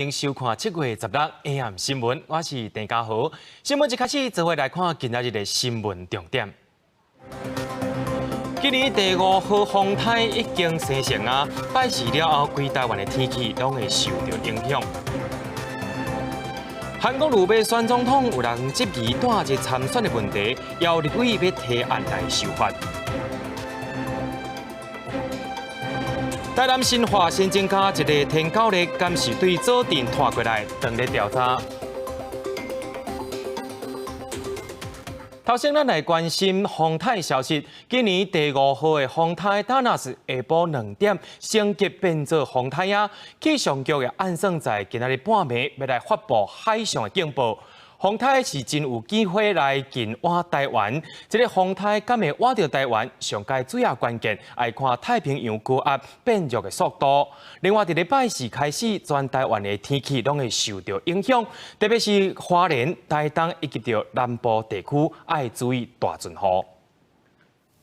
迎收看7月16 AM 新聞，我是鄭家豪。新聞一開始，做伙來看今仔日的新聞重點。今年第五號風颱已經生成啊，拜四了後，規台灣的天氣攏會受著影響。韓國瑜欲選總統，有人質疑帶日參選的問題，有立委欲提案來修法。台南新化新增加一个天狗咧，敢是對左鎮拖過來，當咧調查。頭先，咱來關心風颱消息。今年第五號的風颱達納斯下晡2點升級變做風颱啊！氣象局也按算在今仔日半暝欲來發布海上的警報。風颱是真有機會來近倚台灣，這个風颱敢會倚著台灣，上蓋主要關鍵愛看太平洋高壓變弱的速度。另外，佇禮拜四開始，全台灣的天氣攏會受著影響，特別是花蓮、台東以及著南部地區，愛注意大陣雨。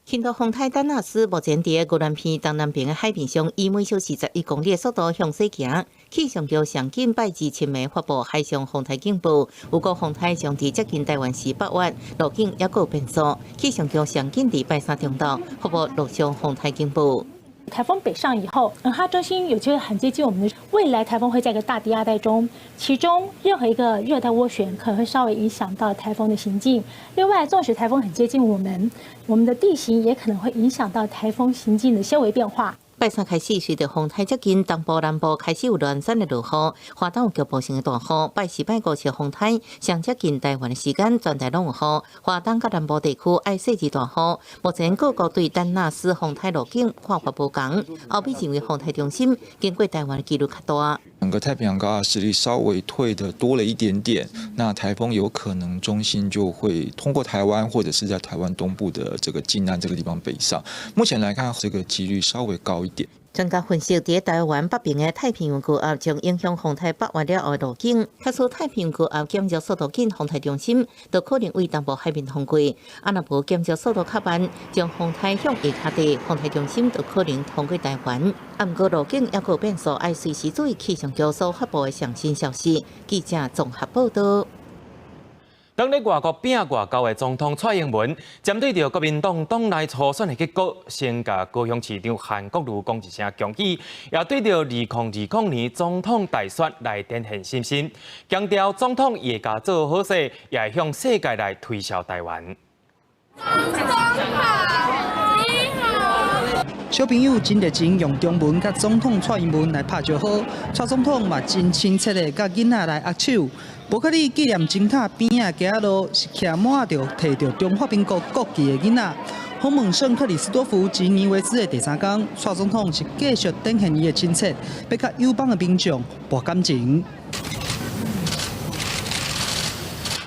輕度風颱丹納斯目前佇個宜蘭縣東南邊的海面上，以每小時11公里的速度向西行。氣象局上緊拜二深暝發布海上風颱警報，有個風颱將佇接近台灣時北越，路徑猶閣有變數。氣象局上緊佇拜三中晝發布陸上風颱警報。颱風北上以後，它中心有機會很接近我們的未來颱風會在一個大低壓帶中，其中任何一個熱帶渦旋可能會稍微影響到颱風的行進。另外，縱使颱風很接近我們，我們的地形也可能會影響到颱風行進的些微變化。拜三開始，隨著風颱接近東部、南部開始有連山的落雨，花東有局部性的大雨。拜四、拜五是風颱上接近台灣的時間，全台攏有雨。花東佮南部地區愛細緻大雨。目前各國對丹納斯風颱路徑看法無仝，後壁認為風颱中心經過台灣的幾率較大。整個太平洋高壓勢力稍微退的多了一點點，那颱風有可能中心就會通過台灣，或者是在台灣東部的這個近岸這個地方北上。目前來看，這個幾率稍微高一點。專家分析，佇台灣北邊的太平洋高壓將影響風颱北越了後的路徑。假使太平洋高壓減弱速度緊，風颱中心就可能對東部海面通過。啊，若無減弱速度較慢，將風颱向下較低，風颱中心就可能通過台灣。啊，毋過路徑猶閣有變數，愛隨時注意氣象局所發布的上新消息。記者綜合報道。當咧外國拚外交的總統蔡英文，針對著國民黨黨內初選的結果，先共高雄市長韓國瑜講一聲恭喜，也對著2020年總統大選來展現信心，強調總統伊會共做好勢，也會向世界來推銷台灣。總統好，你好。小朋友真熱情，用中文佮總統蔡英文來拍招呼，蔡總統嘛真親切的佮囡仔來握手。伯克利紀念鐘塔邊仔街仔路是徛滿著提著中華民國國旗的囡仔。訪問聖克里斯多福及尼維斯的第三工，蔡總統是繼續展現伊的親切，欲佮友邦的民眾博感情。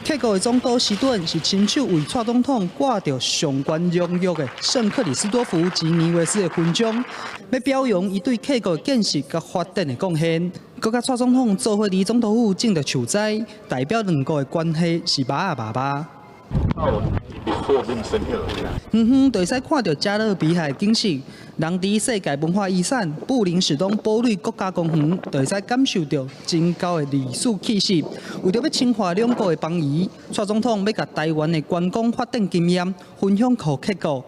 客國的總督斯頓是親手為蔡總統掛著上懸榮譽的聖克里斯多福及尼維斯的勳章，欲表揚伊對客國建設佮發展的貢獻。閣佮蔡總統做伙佇總統府種著樹栽，代表兩國的關係是肉仔肉肉。遠遠就會使看著加勒比海景色，人佇世界文化遺產布林史東堡壘國家公園，就會使感受著真厚的歷史氣息。為著欲深化兩國的邦誼，蔡總統欲共台灣的觀光發展經驗分享予客國。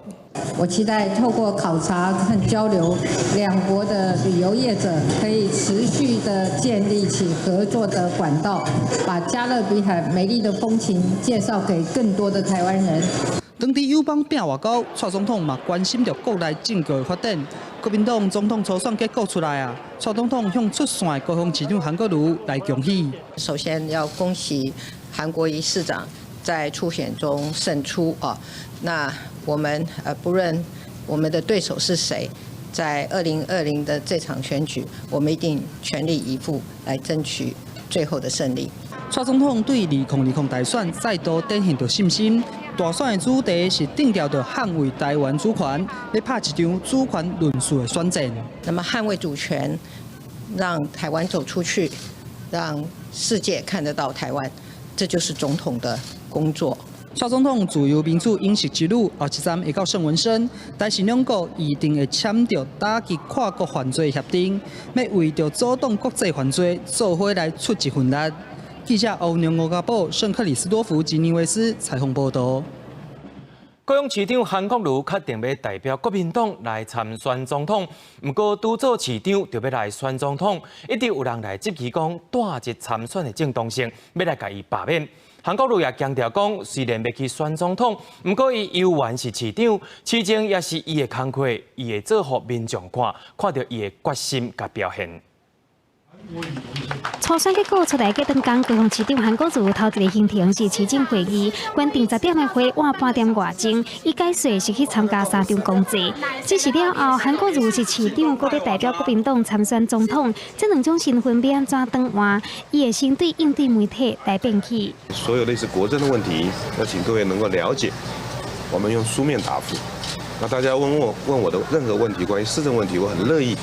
我期待透過考察和交流，兩國的旅遊業者可以持續的建立起合作的管道，把加勒比海美麗的風情介紹給更多的台灣人。當佇友邦拚外交，蔡總統嘛關心著國內政局的發展。國民黨總統初選結果出來啊，蔡總統向出線的高雄市長韓國瑜來恭喜。首先要恭喜韓國瑜市長在初選中勝出啊！那我們不論我們的對手是誰，在2020的這場選舉，我們一定全力以赴來爭取最後的勝利。蔡總統對2020大選再度展現著信心。大選的主題是定調著捍衛台灣主權，欲拍一場主權論述的選戰。那麼捍衛主權，讓台灣走出去，讓世界看得到台灣，這就是總統的工作。蔡總統自由民主永續之旅後一站會到聖文森，台新兩國預定會簽著打擊跨國犯罪協定，欲為著阻擋國際犯罪，做伙來出一份力。記者歐陽歐家寶、聖克里斯多福吉尼維斯採訪報導。高雄市長韓國瑜確定欲代表國民黨來參選總統，毋過拄做市長就欲來選總統，一直有人來質疑講帶職參選的正當性，欲來共伊罷免。韓國瑜也強調講，雖然欲去選總統，毋過伊猶原是市長，市政也是伊的工課，伊會做予民眾看，看著伊的決心佮表現。初選結果出來，隔頓工，高雄市長韓國瑜頭一个行程是市政會議，原定10點的會晚半點外鐘，伊改說是去參加三場公祭。只是了後，韓國瑜是市長，閣欲代表國民黨參選總統，這兩種身份欲按怎轉換？伊會先對應對媒體來變去。所有類似國政的問題，要請各位能夠了解，我們用書面答覆。那大家問我的任何問題，關於市政問題，我很樂意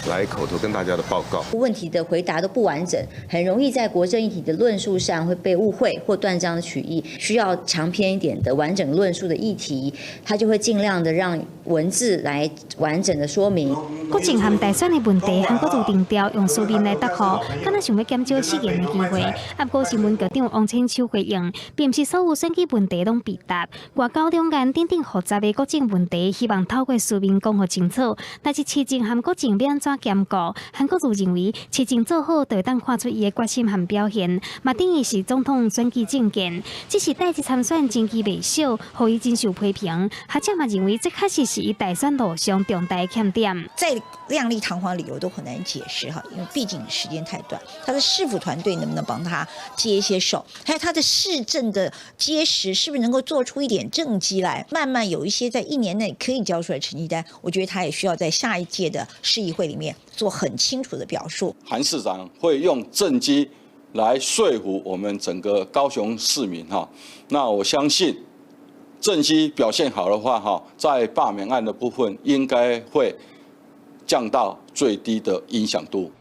來口頭跟大家的報告。問題的回答都不完整，很容易在國政議題的論述上會被誤會或斷章取義。需要長篇一點的完整論述的議題，他就會盡量的讓文字來完整的說明。國政和大選的問題，韓國瑜定調用書面來答覆，敢若想欲減少失言的機會。啊，毋過新聞局長王千秋回應，並毋是所有選舉問題攏必答。外交兩岸等等複雜的國政問題，希望透過書面講予清楚。但是市政和國政欲按怎兼顧？韓國瑜認為市政做好，就會當看出伊的決心和表現，嘛等於是總統選舉政見。只是帶職參選爭議袂少，予伊真受批評。學者嘛認為，這確實是伊大選路上重大的欠點。再靚麗堂皇理由都很難解釋哈，因為畢竟時間太短。他的市府團隊能不能幫他接一些手？還有他的市政的結實，是不是能夠做出一點政績來？慢慢有一些在一年內可以交出來成績單，我覺得他也需要在下一屆的市議會裡面做很清楚的表述。韓市長會用政績來說服我們整個高雄市民哈，那我相信政績表現好的話哈，在罷免案的部分應該會降到最低的影響度。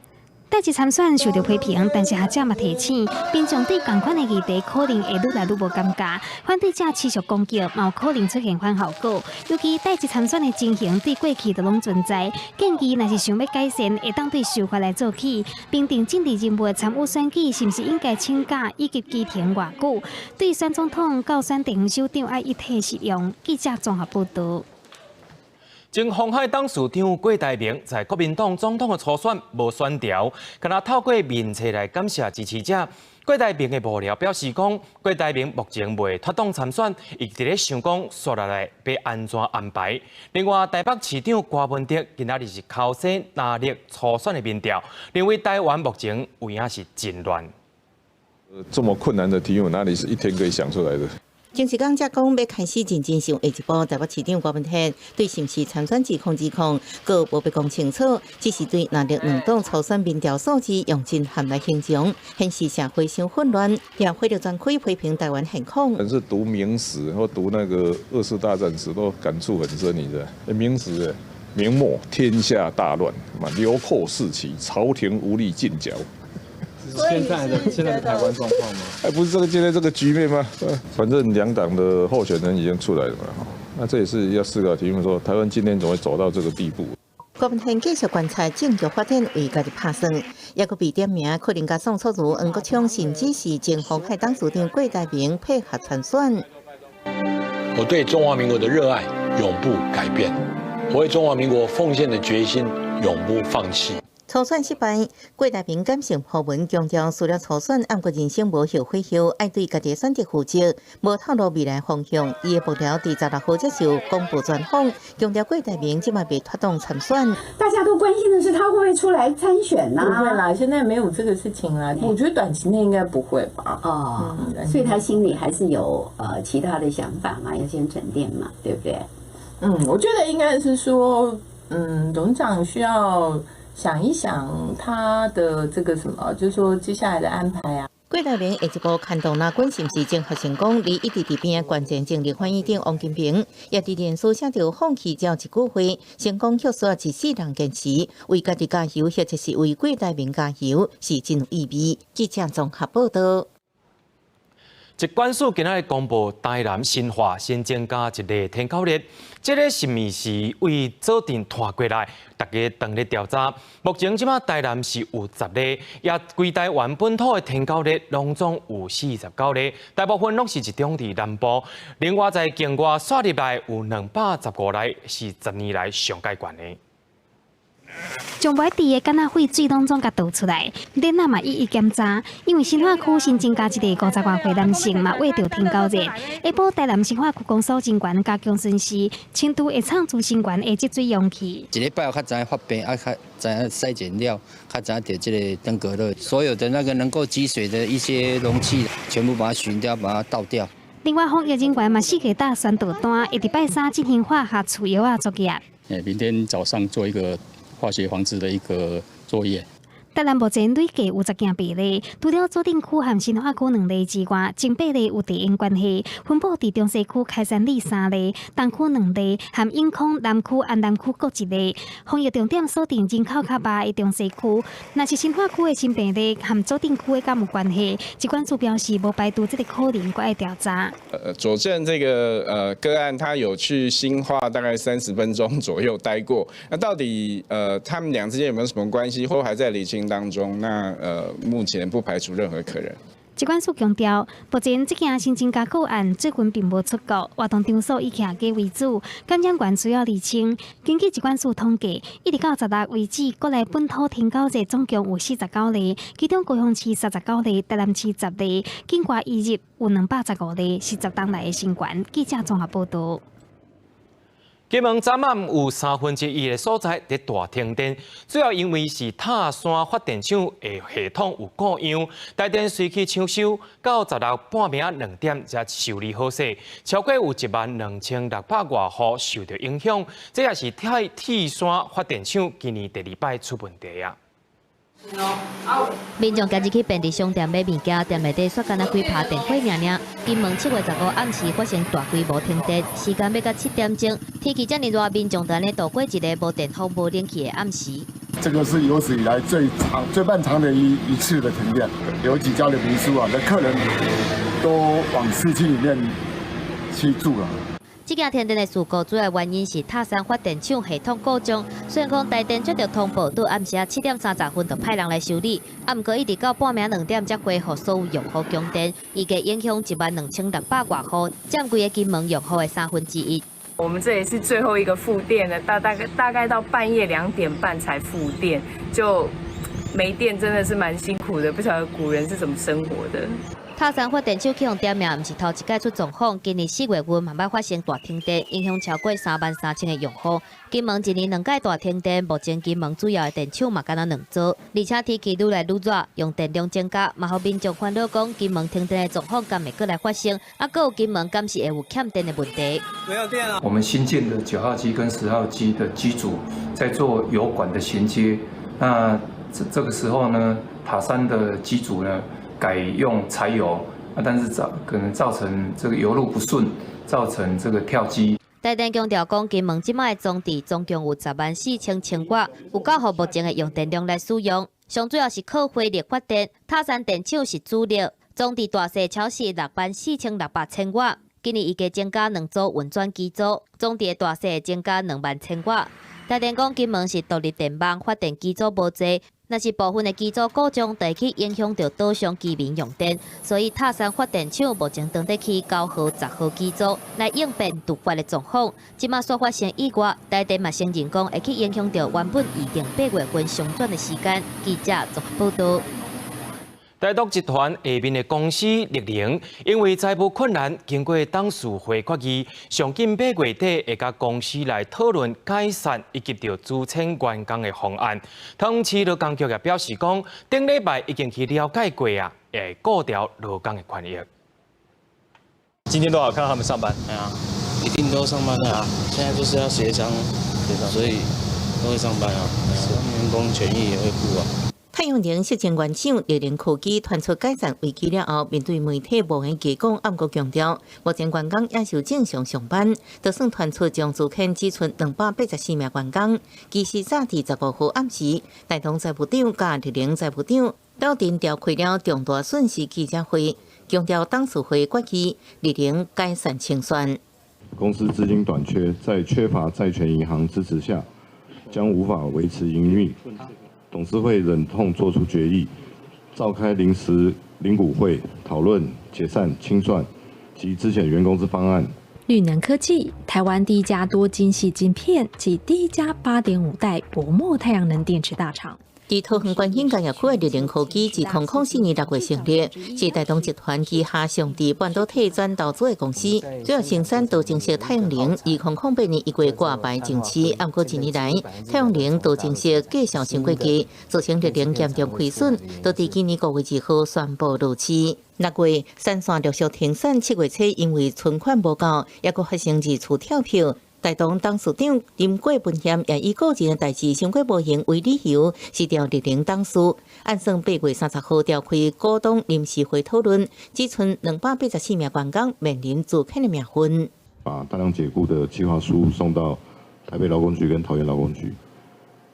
帶職參選受著批評，但是學者嘛提醒，民眾對仝款的議題可能會愈來愈無感覺，反對者持續攻擊，嘛有可能出現反效果。尤其帶職參選的情形對過去都攏存在，建議若是想欲改善，會當對修法來做起。評定政治人物參與選舉，是毋是應該請假以及期程偌久？對選總統到選地方首長愛一體適用。記者綜合報導。前鴻海董事長郭台銘在國民黨總統的初選無選著，敢若透過面冊來感謝支持者。郭台銘的幕僚表示講，郭台銘目前未脫黨參選，伊佇咧想講，紲落來欲按怎安排。另外，台北市長柯文哲今仔日是剾洗藍綠初選的民調，認為台灣目前有影是真亂。這麼困難的題目，哪裡是一天可以想出來的？前一工才講欲開始認真想下一步，台北市長柯文哲對是毋是參選2020，閣無欲講清楚，只是對藍綠兩黨初選民調數字用震撼來形容，顯示社會傷混亂，也火力全開批評台灣現況。但是讀明史或讀那個二次大戰史都感觸很深，你知道？明史，明末天下大亂，嘛流寇四起，朝廷無力進剿。現在的台灣狀況嗎？哎，不是這個現在這個局面嗎？反正兩黨的候選人已經出來了嘛，那這也是要思考題目，說台灣今天怎麼會走到這個地步？郭文天繼續觀察政局發展，為家己拍算，抑閣被點名可能共宋楚瑜、黃國昌，甚至是前鴻海董事長郭台銘配合參選。我對中華民國的熱愛永不改變，我為中華民國奉獻的決心永不放棄。初選失敗，郭台銘感性鋪文強調，輸了初選，毋過人生無後悔後，愛對家己選擇負責，無透露未來方向。伊的幕僚佇16號接受廣播專訪，強調郭台銘這擺袂脫黨參選。大家都關心的是他會不會出來參選呢？不會啦，現在沒有這個事情啦。我覺得短期內應該不會吧。哦，所以他心裡還是有其他的想法嘛，要先沉澱嘛，對不對？嗯，我覺得應該是說，董事長需要想一想他的這個什麼，就是說接下來的安排啊。郭台銘下一步牽動藍軍是毋是整合成功？而一直佇邊仔關鍵前立法院長王金平，也佇臉書寫著放棄這一句話，成功吸引一世人堅持，為家己加油，或者是為郭台銘加油，是真有意味。記者綜合報導。疾管署今仔日公布台南新化新增加一例天狗熱，這个是毋是為左鎮傳過來？大家當咧調查。目前這馬台南是有10例，也規台灣本土的天狗熱攏總有49例，大部分攏是集中佇南部。另外在境外紲入來有215例，是10年來上蓋懸的。將無愛滴的敢若廢水攏總共倒出來，電腦嘛一一檢查，因為新化區新增加一个50外歲男性嘛罹著天狗熱。下晡台南新化區公所人員加強巡視，清除會藏蛀生源的積水容器。一禮拜較知影發病，啊，較知影篩檢了，較知影著這个登革熱，所有的那個能夠積水的一些容器，全部把它巡掉，把它倒掉。另外，防疫人員嘛四界打宣導單，會佇拜三進行化學除藥仔作業。明天早上做一個化學防治的一個作業。台南目前累計有10件病例，除了左鎮區和新化區兩例之外，前八例有地緣關係，分布佇中西區開山里三例，東區兩例，和永康南區、安南區各一例。防疫重點鎖定人口較密的中西區，若是新化區的新病例和左鎮區的敢有關係？疾管署表示無排除這个可能，閣愛調查。左鎮這個個案，他有去新化大概30分鐘左右待過，那到底他們兩之間有沒有什麼關係，或還在釐清當中？那目前不排除任何可能。疾管署強調，目前這件新增加個案最近並無出國，活動場所以徛家為主，感染源需要釐清。根據疾管署統計，一直到16為止，國內本土天狗熱總共有49例，其中高雄市39例，台南市10例，境外移入有215例，是10冬來的新懸。記者綜合報導。金門昨晚有三分之一的所在佇大停電，主要因為是塔山發電廠的系統有故障，台電隨去搶修，到16半暝2點才修理好勢，超過有1萬2600外戶受著影響，這也是鐵山發電廠今年第二擺出問題啊。民眾今日去便利商店買物件，店內底煞干焦幾拍電火爾爾。金門7月15暗時發生大規模停電，時間欲到7點鐘。天氣遮爾熱，民眾就按呢度過一个無電風、無冷氣的暗時。這個是有史以來最長、最漫長的一次的停電，有幾家的民宿啊，的客人都往市區裡面去住了。這件停電的事故主要原因是塔山發電廠系統故障。雖然講台電接著通報，到暗時7點30分就派人來修理，啊，毋過一直到半暝2點才恢復所有用戶供電，預計影響1萬2600外戶，佔規個金門用戶的三分之一。我們這裡是最後一個復電的，大概到半夜2點半才復電，就沒電真的是蠻辛苦的，不曉得古人是怎麼生活的。塔山發電廠去予點名，毋是頭一擺出狀況。今年4月份嘛捌發生大停電，影響超過3萬3千个用戶。金門一年兩擺大停電，目前金門主要的電廠嘛干焦兩組，而且天氣愈來愈熱，用電量增加，嘛予民眾煩惱講金門停電的狀況敢會閣來發生？啊，閣有金門敢是會有欠電的問題？沒有電啊！我們新建的9號機跟10號機的機組在做油管的銜接，那這個時候呢，塔山的機組呢，改用柴油，啊，但是可能造成這個油路不順，造成這個跳機。台電強調講，金門這擺的裝置總共有10萬4千千瓦，有夠予目前的用電量來使用。上主要是靠火力發電，塔山電廠是主力，裝置大細超是6萬4600千瓦。今年預計增加兩組運轉機組，裝置的大細增加2萬千瓦。台電講，金門是獨立電網，發電機組無濟。若是部分的機組故障，就會去影響著島上居民用電，所以塔山發電廠目前正佇起9號、10號機組來應變突發的狀況。這馬煞發生意外，台電嘛承認講會去影響著原本預定8月份商轉的時間。記者綜合報導。台獨集團下面的公司力能，因為財務困難，經過董事會決議，上緊八月底會佮公司來討論解散以及著資遣員工的方案。桃園市勞工局也表示講，頂禮拜已經去了解過啊，會顧著勞工的權益。今天都好看到他們上班，對啊，一定都上班的啊。現在就是要協商，所以都會上班啊。員工權益也會顧啊。太陽能實踐原廠力能科技傳出解散危機了後，面對媒體無閒加講，毋過強調，目前員工也是正常上班。就算傳出將資遣只賰284名員工，其實早佇15號暗時，大同財務長佮力能財務長鬥陣召開了重大損失記者會。強調董事會決議，力能解散清算。公司資金短缺，在缺乏債權銀行支持下，將無法維持營運。董事會忍痛作出決議，召開臨時臨股會，討論解散清算及資遣員工之方案。綠能科技，台灣第一家多晶矽晶片及第一家8.5代薄膜太陽能電池大廠。佇桃園關興工業區的力能科技自2004年6月成立，是大同集團旗下上佇半導體轉投資的公司，主要生產多晶矽太陽能。2008年伊過掛牌上市，毋過近年來太陽能多晶矽價數傷過低，造成力能嚴重虧損，就佇今年5月2號宣布落市。6月，三線陸續停產，7月初因為存款無夠，猶閣發生二次跳票。大同董事長林郭文賢也以個人的代誌傷過無閒為理由，辭掉力能董事。按算8月30號召開股東臨時會討論，只賰284名員工面臨資遣的命運。把大量解雇的計劃書送到台北勞工局跟桃園勞工局，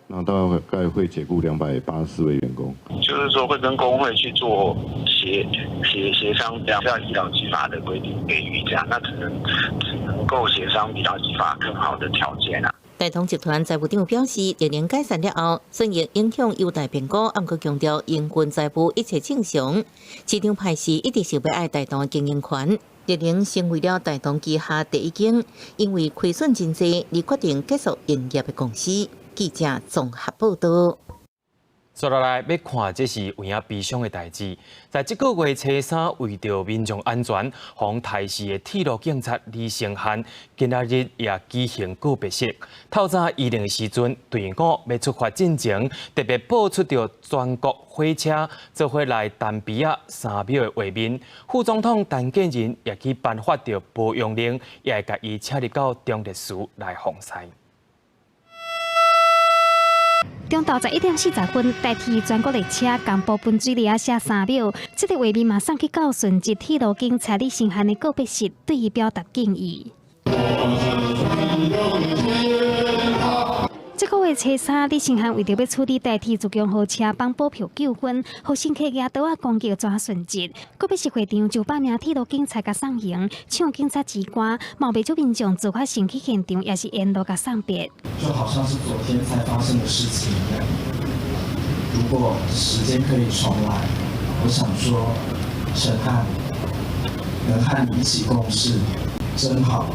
那大概會解雇284位員工。就是說會跟工會去做協商，這樣依勞基法的規定給予這樣，那只能夠協商比勞基法更好的條件啊。大同集團財務長表示，力能解散了後，損益影響有待評估，毋過強調營運財務一切正常。市場派是一直想欲愛大同的經營權，力能成為了大同旗下第一間因為虧損真濟而決定結束營業的公司。記者綜合報道。接落來欲看，這是有影悲傷的代誌。在這個月初三，為著民眾安全，予刣死的鐵路警察李承翰，今仔日也舉行告別式。透早移靈的時陣，隊伍欲出發進前，特別播出著全國火車做伙來澹悲仔3秒的畫面。副總統陳建仁也去頒發著褒揚令，也會共伊請入到忠烈祠來奉祀。中晝11點40分，台鐵全國列車公布分水嶺寫3秒，這個畫面嘛送去到殉職鐵路警察李承翰的告別式，對伊表達敬意。這個月初三，李承翰為著欲處理台鐵自強號車幫補票糾紛，予乘客舉刀仔攻擊怎殉職。告別式會場900名鐵路警察共送行，唱警察之歌，嘛袂少民眾自發性去現場，也是沿路共送別。就好像是昨天才發生的事情一樣。如果時間可以重來，我想說，承翰能和你一起共事，真好。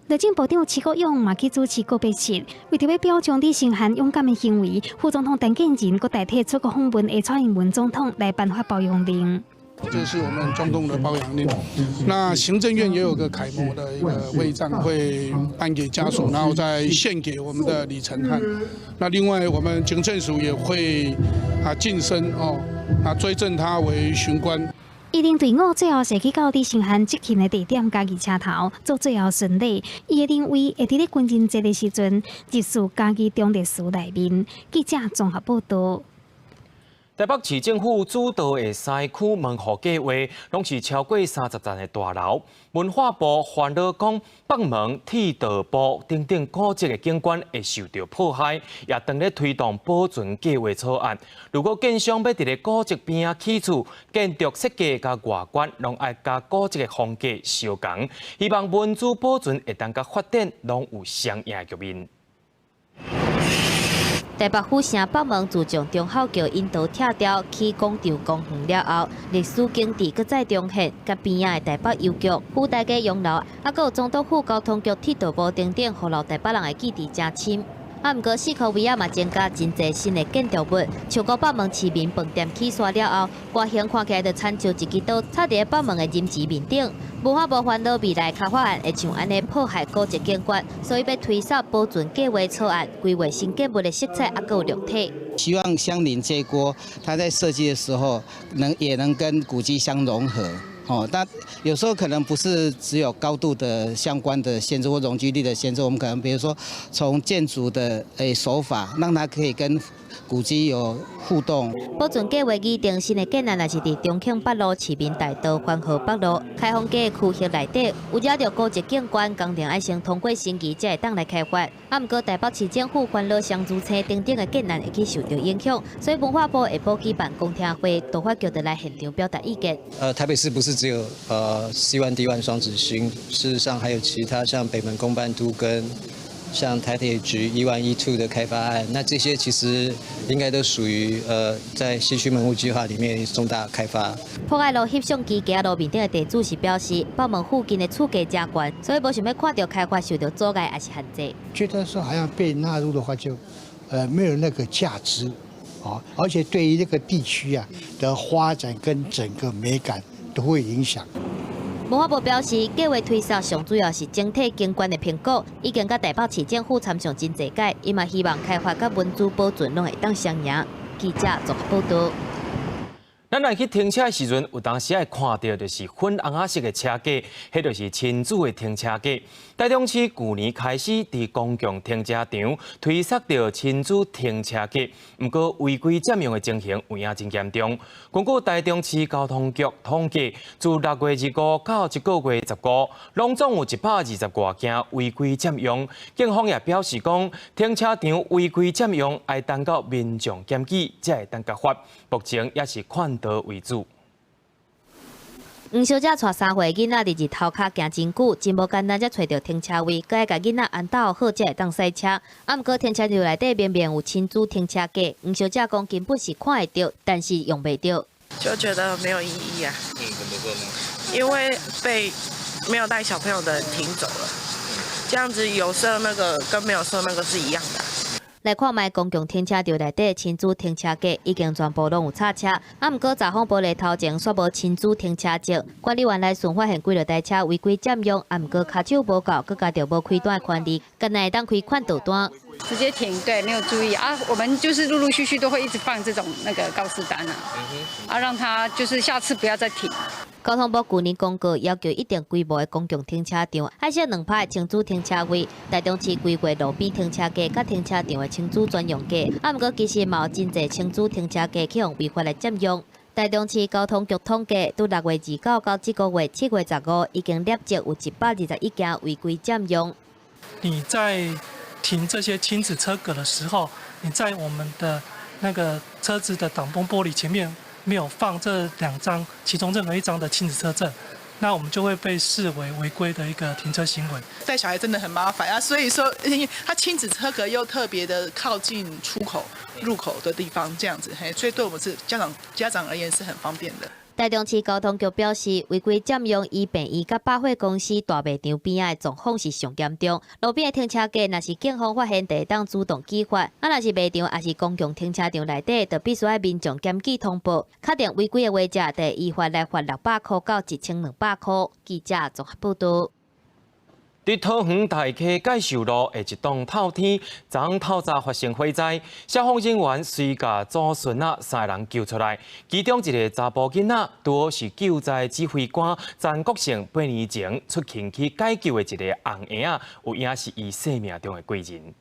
內政部長徐國勇嘛去主持告別式，為著欲表彰李承翰勇敢的行為，副總統陳建仁閣代替出國訪問的蔡英文總統來頒發褒揚令。這是我們總統的褒揚令。那行政院也有個楷模的一個徽章，會頒給家屬，然後再獻給我們的李承翰。那另外，我們警政署也會晉升哦，追贈他為巡官。移靈隊伍最後踅去到李承翰執勤的地點嘉義車頭做最後巡禮。伊的靈位會佇咧軍人節的時陣入祀嘉義忠烈祠內面。記者綜合報道。台北市政府主導的西區門戶計畫，攏是超過30層的大樓。文化部煩惱講，北門鐵道部等等古蹟的景觀會受著破壞，也當咧推動保存計劃草案。如果建商欲佇咧古蹟邊仔起厝，建築設計佮外觀，攏愛佮古蹟的風格相仝。希望文資保存會當佮發展攏有雙贏的局面。台北府城北門自從忠孝橋引道拆掉，起廣場公園了後，歷史景致閣再重現，佮邊仔的台北郵局、府大街洋樓，啊，閣有總督府交通局、鐵道部等等，予老台北人的記憶誠深。啊，毋過四箍圍仔嘛增加真濟新的建築物，像講北門市民飯店起煞了後，外形看起來就親像一支刀插佇北門的人字面頂。文化部煩惱未來開發案會像按呢破壞古蹟景觀，所以欲推捒保存計劃草案，規劃新建物的色彩啊，閣有立體。希望相鄰這鍋，它在設計的時候能也能跟古蹟相融合。哦，但有時候可能不是只有高度的相關的限制或容積率的限制，我們可能比如說從建築的手法，讓它可以跟古迹有互動。保存計劃擬定新的建案，也是佇中慶北路、市民大道、環河北路開放街區域內底，有惹著古蹟景觀工程愛先通過審議，才會當來開發。啊，毋過台北市政府煩惱雙子星等等的建案會去受著影響，所以文化部下晡舉辦公聽會，都發局就來現場表達意見。台北市不是只有C1 D1 雙子星，事實上還有其他像北門公辦都更。像台鐵局 E1 E2 的開發案，那這些其實應該都屬於在西區門戶計劃裡面重大開發。博愛路翕相機街路面頂的地主是表示，北門附近的厝價誠懸，所以無想欲看著開發受著阻礙抑是限制。覺得說好像被納入的話就，沒有那個價值，啊，而且對於這個地區啊的發展跟整個美感都會影響。文化部表示，計劃推銷上主要是整體景觀的評估，已經佮台北市政府參詳真濟擺，伊嘛希望開發佮文資保存攏會當雙贏。記者綜合報導。咱來去停車的時陣，有當時愛看著就是粉紅仔色的車格，彼就是親子的停車格。台中市舊年開始佇公共停車場推設著親子停車格，毋過違規佔用的情形有影真嚴重。根據台中市交通局統計，自6月25到這個月15，攏總有120外件違規佔用。警方也表示講，停車場違規佔用愛等到民眾檢舉才會當共罰。目前也是勸導為主。黃小姐帶3歲囡仔佇日頭跤行真久，真無簡單才揣著停車位，閣愛共囡仔安搭好才會當駛車。啊，毋過停車場內底明明有親子停車格，黃小姐講根本是看會著，但是用袂著，就覺得沒有意義啊。嗯，怎麼說呢？因為被沒有帶小朋友的人停走了，這樣子有設那個跟沒有設那個是一樣的。來看覓公共停車場內底親子停車格已經全部攏有插車，啊，毋過閘風玻璃頭前煞無親子停車證。管理員來巡發現幾落台車違規佔用，啊，毋過跤手無夠，閣加著無開單的權利，敢若會當開勸導單。直接停，對，沒有注意啊。我們就是陸陸續續都會一直放這種那個告示單啊，啊，讓他就是下次不要再停。交通部舊年公告要求一定規模的公共停車場愛設兩排親子停車位，台中市規劃路邊停車格佮停車場的親子專用格。啊，毋過其實嘛有真濟親子停車格去予違法來佔用。台中市交通局統計，對6月29到這個月7月15，已經累積有121件違規佔用。你在停這些親子車格的時候，你在我們的那個車子的擋風玻璃前面沒有放這兩張，其中任何一張的親子車證，那我們就會被視為違規的一個停車行為。帶小孩真的很麻煩啊，所以說，因為他親子車格又特別的靠近出口、入口的地方，這樣子，嘿，所以對我們是家長而言是很方便的。台中市交通局表示，違規佔用伊病院佮百貨公司大賣場邊仔的狀況是上嚴重。路邊的停車格，若是警方發現，就會當主動舉發；啊，若是賣場抑是公共停車場內底，就必須愛民眾檢舉通報。確定違規的話者，就會依法來罰600塊到1200塊。記者綜合報導。佇桃園大溪介壽路的一棟透天，昨昏透早發生火災，消防人員隨共祖孫仔三个人救出來，其中一个查埔囡仔，拄好是救災指揮官陳國勝8年前出勤去解救的一个紅嬰仔，有影是伊生命中的貴人。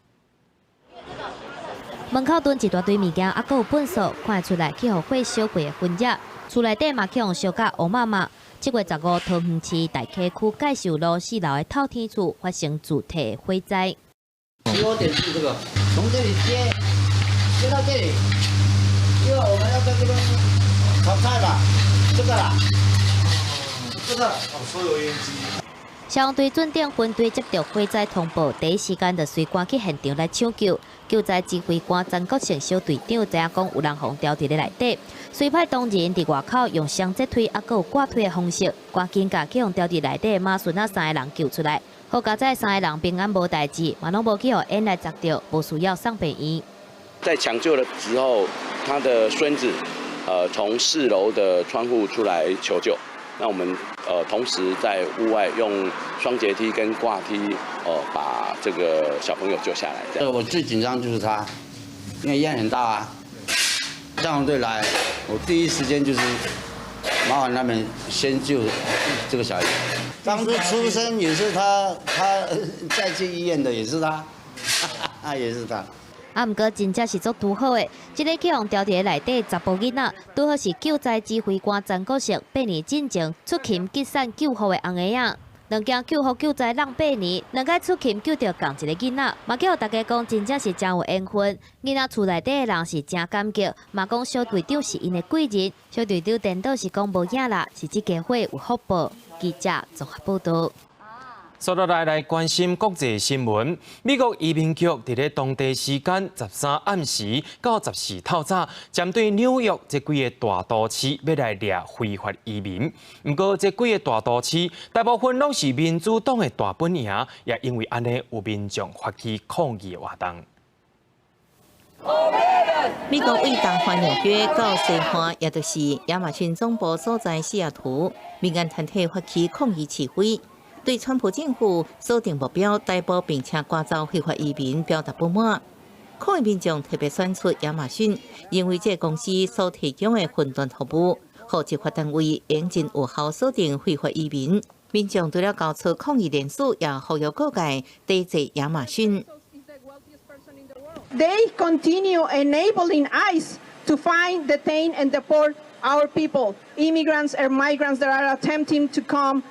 門口囤一大堆物件，猶閣有糞埽，看會出來去予火燒過的痕跡。厝內底嘛去予燒甲烏麻麻。7月15，桃園市大溪區介壽路4樓的透天厝發生自體火災。起火點是這個，從這裡接接到這裡，因為我們要在這邊炒菜嘛，這個啦，這個哦，抽油煙機。消防隊準點分隊接著火災通報，第一時間就隨趕去現場來搶救。救災指揮官陳國勝小隊長知影講有人予牢佇咧內底，隨派同仁佇外口用雙節推猶閣有掛推的方式，趕緊共去予牢佇內底的媽孫仔三個人救出來。好佳哉三個人平安無代誌，嘛攏無去予煙來砸著，無需要送病院。在搶救的時候，他的孫子，從4樓的窗戶出來求救。那我們同時在屋外用雙節梯跟掛梯，把這個小朋友救下來。我最緊張就是他，因為煙很大啊。消防隊來，我第一時間就是麻煩他們先救這個小孩。當初出生也是他，他再去醫院的也是他，也是他。啊，毋過真正是足拄好的，這个去予牢佇咧內底查埔囡仔，拄好是救災指揮官曾國石8年進前出勤擊傘救護的尪仔。兩件救護救災挵八年，兩擺出勤救著仝一个囡仔，嘛叫大家講真正是誠有緣分。囡仔厝內底的人是誠感激，嘛講小隊長是𪜶的貴人。小隊長顛倒是講無影啦，是這家伙有福報。記者綜合報導。煞落來來關心國際新聞，美國移民局佇咧當地時間13暗時到14透早，針對紐約這幾个大都市欲來掠非法移民。毋過這幾个大都市大部分攏是民主黨的大本營，也因為按呢有民眾發起抗議活動。美國位東岸紐約到西岸，也就是亞馬遜總部所在西雅圖，民間團體發起抗議示威。對川普政府鎖定目標逮捕並且趕走非法移民表達不滿。抗議民眾特別選出亞馬遜，認為這个公司所提供的雲端服務，予執法單位會真有效鎖定非法移民。民眾除了交出抗議聯署，也呼籲各界抵制亞馬遜。 They continue enabling ICE to find, detain, and deport our people, immigrants and migrants that are attempting to come,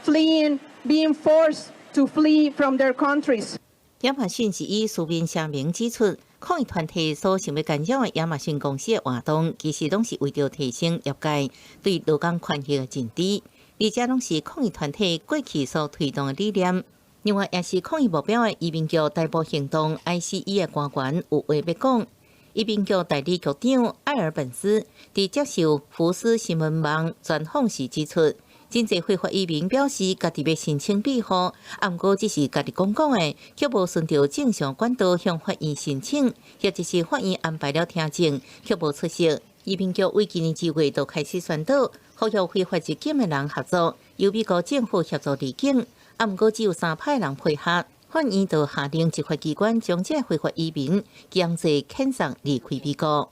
fleeing, being forced to flee from their countries. 亞馬遜是以書面聲明指出，抗議團體所想欲干擾的亞馬遜公司的活動，其實攏是為著提升業界對勞工權益的認知，而這攏是抗議團體過去所推動的理念。另外，也是抗議目標的移民局逮捕行動 ICE 的官員有話欲講。移民局代理局長艾爾本斯佇接受福斯新聞網專訪時指出，真濟非法移民表示家己欲申請庇護，毋過只是家己講講的，卻無循著正常管道向法院申請，或者是法院安排了聽證，卻無出席。移民局為今年2月就開始宣導，呼籲非法入境的人合作，由美國政府協助離境。啊，毋過只有3趴人配合，法院就下令執法機關將這非法移民強制遣送離開美國。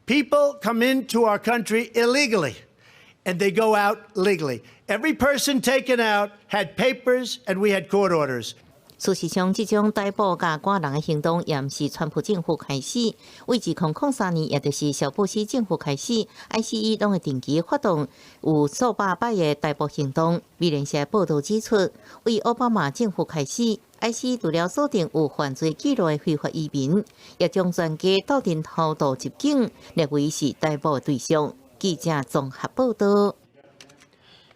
People come into our country illegally, and they go out legally. Every person taken out had papers, and we had court orders. 事實上，這種逮捕佮趕人的行動，也毋是川普政府開始。為2003年，也就是小布希政府開始，ICE 攏會定期發動有數百擺的逮捕行動。美聯社報導指出，為奧巴馬政府開始，ICE 除了鎖定有犯罪記錄的非法移民，也將全家鬥陣偷渡入境列為是逮捕的對象。記者綜合報導。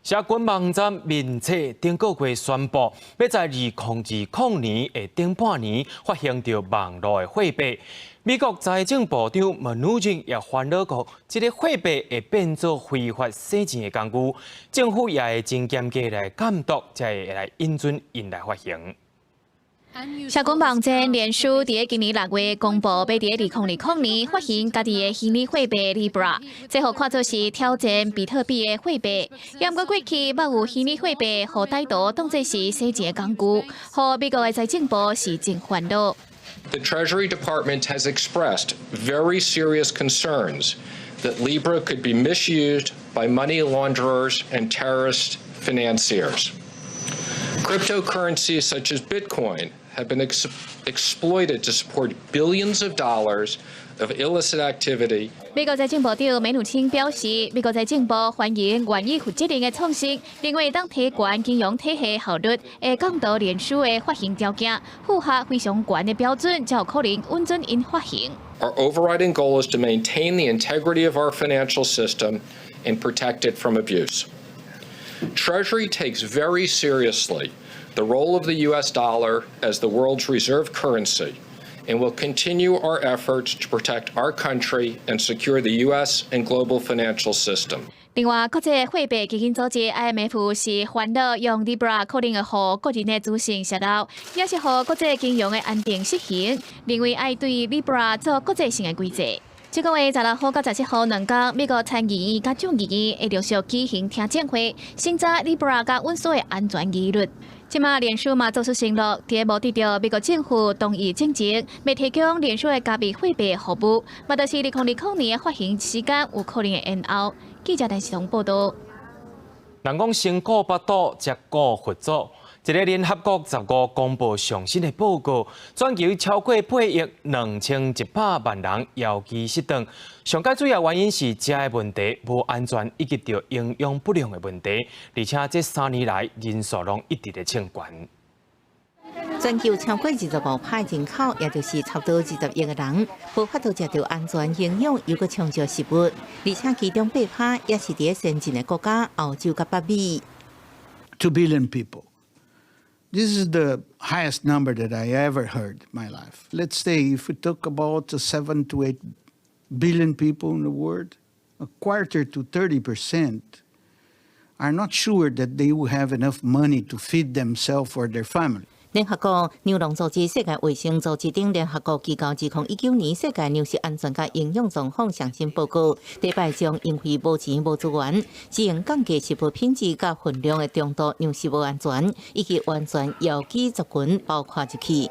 社群網站面冊頂個月宣布，欲在2020年的頂半年發行著網路的貨幣。美國財政部長姆努欽也煩惱講，這个貨幣會變做非法洗錢的工具，政府也會真嚴格來監督，才會來允准𪜶來發行。社群網站臉書佇今年6月公布，欲佇2020年發行家己的虛擬貨幣 Libra，這予看做是挑戰比特幣的貨幣。毋過過去捌有虛擬貨幣予歹徒當做是洗錢的工具，予美國的財政部是真煩惱。 The Treasury Department has expressed very serious concerns that Libra could be misused by money launderers and terrorist financiers. Cryptocurrencies such as Bitcoin have been exploited to support billions of dollars of illicit activity. 美國財政部長梅努欽表示，美國財政部歡迎願意負責任的創新，認為當提懸金融體系效率，會降低臉書的發行條件，符合非常懸的標準，才有可能允准𪜶發行。 Our overriding goal is to maintain the integrity of our financial system and protect it from abuse. Treasury takes very seriously the role of the U.S. dollar as the world's reserve currency and will continue our efforts to protect our country and secure the U.S. and global financial system. 另外，國際貨幣基金組織 IMF 是煩惱用 Libra 可能會予個人的資訊洩露，也是予國際金融的安定失衡，認為愛對 Libra 做國際性的規制。這個月16號佮17號兩工，美國參議院佮眾議院會陸續舉行聽證會，審查 Libra 佮穩所的安全疑慮。這馬臉書嘛做出承諾，佇無得著美國政府同意進前，欲提供臉書的加密貨幣服務，嘛就是2020年的發行時間有可能會延後。記者陳世彤報導。人講先顧腹肚，才顧佛祖。一个聯合國15公布上新的報告，全球超過8億2100萬人枵飢失頓。上蓋主要原因是食的問題、無安全以及著營養不良的問題，而且這3年來人數攏一直咧衝懸。全球超過25%人口，也就是差不多20億個人，無法度食著安全、營養猶閣充足食物，而且其中8%也是佇先進的國家，歐洲佮北美。 2 billion people. This is the highest number that I ever heard in my life. Let's say if we talk about 7 to 8 billion people in the world, a quarter to 30% are not sure that they will have enough money to feed themselves or their family. 聯合國糧農組織、世界衛生組織等聯合國機構2019年世界糧食安全佮營養狀況上新報告，第一擺將因為無錢無資源，只能降低食物品質佮分量的中度糧食無安全，以及完全枵飢族群包括入去。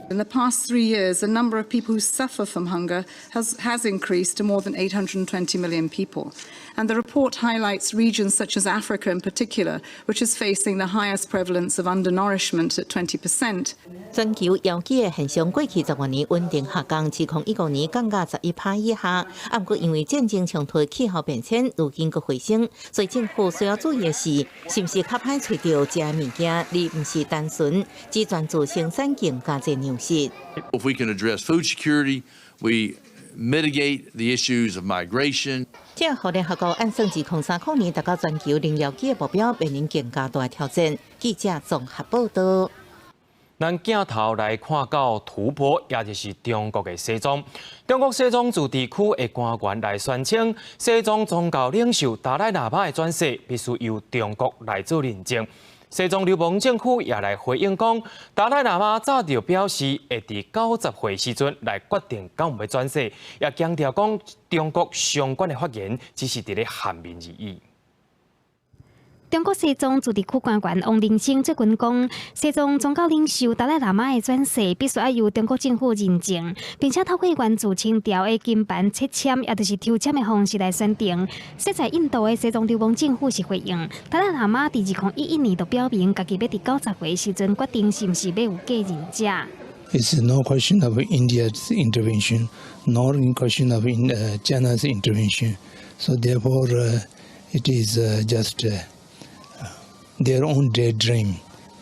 In the past 3 years, the number of people who suffer from hunger has increased to more than 820 million people. And the report highlights regions such as Africa in particular, which is facing the highest prevalence of undernourishment at 20%. 全球枵飢的現象過去10多年穩定下降，2015年降到11%以下。啊，毋過因為戰爭衝突、氣候變遷，如今閣回升，所以政府需要注意的是，是毋是較歹揣著食的物件，而毋是單純只專注生產更加濟糧食。 If we can address food security, we mitigate the issues of migration. 這予聯合國按算2030年達到全球零枵飢的目標，面臨更加大的挑戰。記者綜合報道。咱鏡頭來看到吐蕃，也就是中國的西藏。中國西藏自治區的官員來宣稱，西藏宗教領袖達賴喇叭的轉世必須由中國來做認證。西藏流亡政府也來回應講，達賴喇叭早就表示會佇90歲時陣來決定敢有欲轉世，也強調講中國相關的發言只是佇咧陷民而已。中國西藏自治區官員王靈生最近講，西藏宗教領袖達賴喇嘛的轉世必須愛由中國政府認證，並且透過源自清朝的金盤切籤，也就是抽籤的方式來選定。設在印度的西藏流亡政府是回應，達賴喇嘛佇2011年就表明，家己欲佇90歲時陣決定是毋是欲有繼任者。 It's no question of India's intervention, nor in question of China's intervention. So therefore, it is just their own daydream,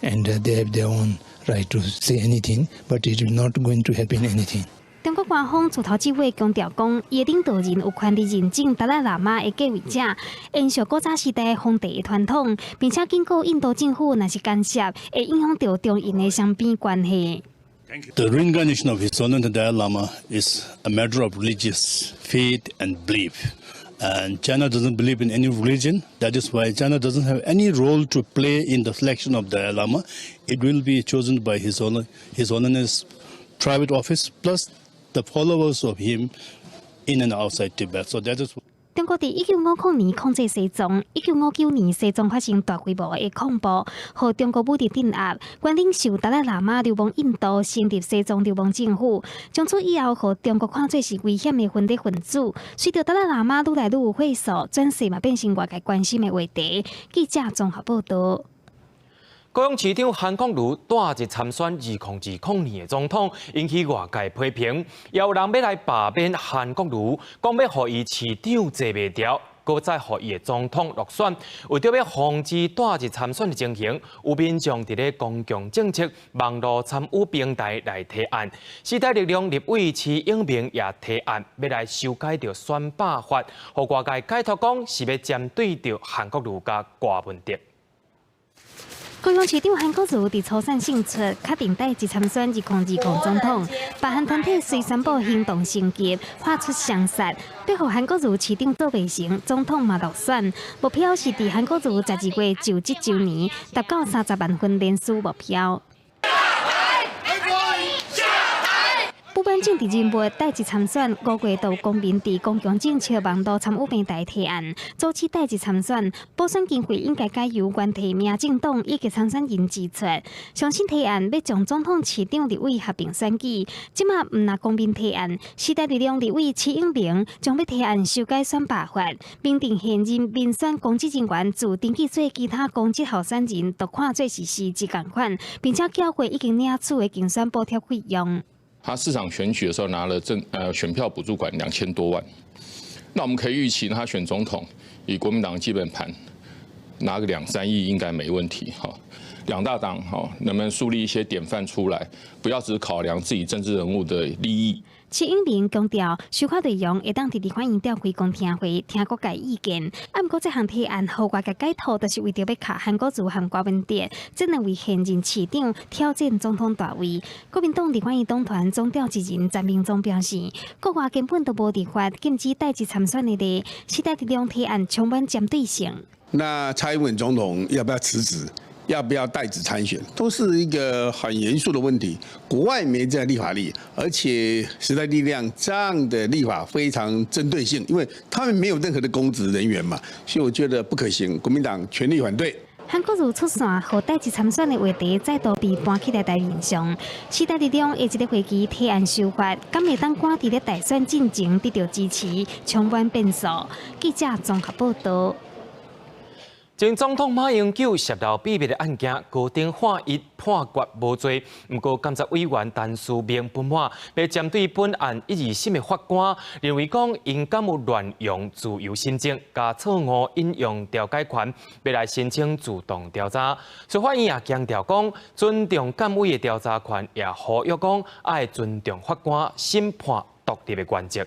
and they have their own right to say anything, but it is not going to happen anything. 中國官方自頭至尾強調講，伊的領導人有權利認證達賴喇嘛的繼位者，延續古早時代皇帝的傳統，並且警告印度政府，若是干涉，會影響著中印的雙邊關係。 The reincarnation of His Holiness the Dalai Lama is a matter of religious faith and belief. And China doesn't believe in any religion. That is why China doesn't have any role to play in the selection of Dalai Lama. It will be chosen by His Holiness private office plus the followers of him in and outside Tibet. So that is 中國佇1950年控制西藏，1959年西藏發生大規模的抗暴，予中國武力鎮壓。原領袖達賴喇嘛流亡印度，成立西藏流亡政府。從此以後，予中國看做是危險的分裂分子。隨著達賴喇嘛愈來愈有歲數，轉世嘛變成外界關心的話題。記者綜合報道。高雄市長韓國瑜帶日參選2020年的總統，引起外界批評，也有人欲來罷免韓國瑜，講欲予伊市長坐袂牢，閣再予伊的總統落選。為著欲防止帶日參選的情形，有民眾佇咧公共政策網路參與平台來提案，時代力量立委徐永明也提案，欲來修改著選罷法，予外界解讀講是欲針對著韓國瑜佮柯文哲。高雄市長韓國瑜佇初選勝出，確定帶日參選2020總統。罷韓團體遂宣布行動升級，發出雙殺，欲予韓國瑜市長做袂成，總統嘛落選。目標是佇韓國瑜12月就職週年，達到30萬份連署目標。不過管政治人物帶職參選，5月就公民佇公共政策網路參與平台提案，阻止帶職參選。補選經費應該改由原提名政黨以及參選人支出。相信提案欲將總統、市長、立委合併選舉，這馬毋但公民提案，時代力量立委徐永明將欲提案修改選罷法，明定現任民選公職人員自登記做其他公職候選人，就看做是辭職仝款，並且繳回已經領取的競選補貼費用。他市長選舉的時候拿了選票補助款2000多萬，那我們可以預期他選總統，以國民黨基本盤拿個兩三億應該沒問題哈。兩大黨哈能不能樹立一些典範出來，不要只考量自己政治人物的利益。徐永明強調，修法內容會當佇立法院召開公聽會，聽各界意見。啊，毋過這項提案予外界解讀，就是為著欲卡韓國瑜和柯文哲，這兩位現任市長挑戰總統大位。國民黨立法院黨團總召集人陳明忠表示，國外根本都無立法禁止帶職參選的例，時代力量提案充滿針對性。那蔡英文總統要不要辭職？要不要帶職參選，都是一個很嚴肅的問題。國外沒這樣立法例，而且時代力量這樣的立法非常針對性，因為他們沒有任何的公職人員嘛，所以我覺得不可行。國民黨全力反對。韓國瑜出線，予帶職參選的話題再度被搬起來台面上。時代力量下一个會期提案修法，敢會當趕佇咧大選進前得到支持，充滿變數。記者綜合報道。前總統馬英九洩露秘密的案件，高庭判伊判決無罪。毋過監察委員陳思明不滿，欲針對本案一二審的法官認為講，𪜶敢有亂用自由心證，佮錯誤引用調解權，欲來申請自動調查。司法院也強調講，尊重監委的調查權，也呼籲講愛尊重法官審判獨立的原則。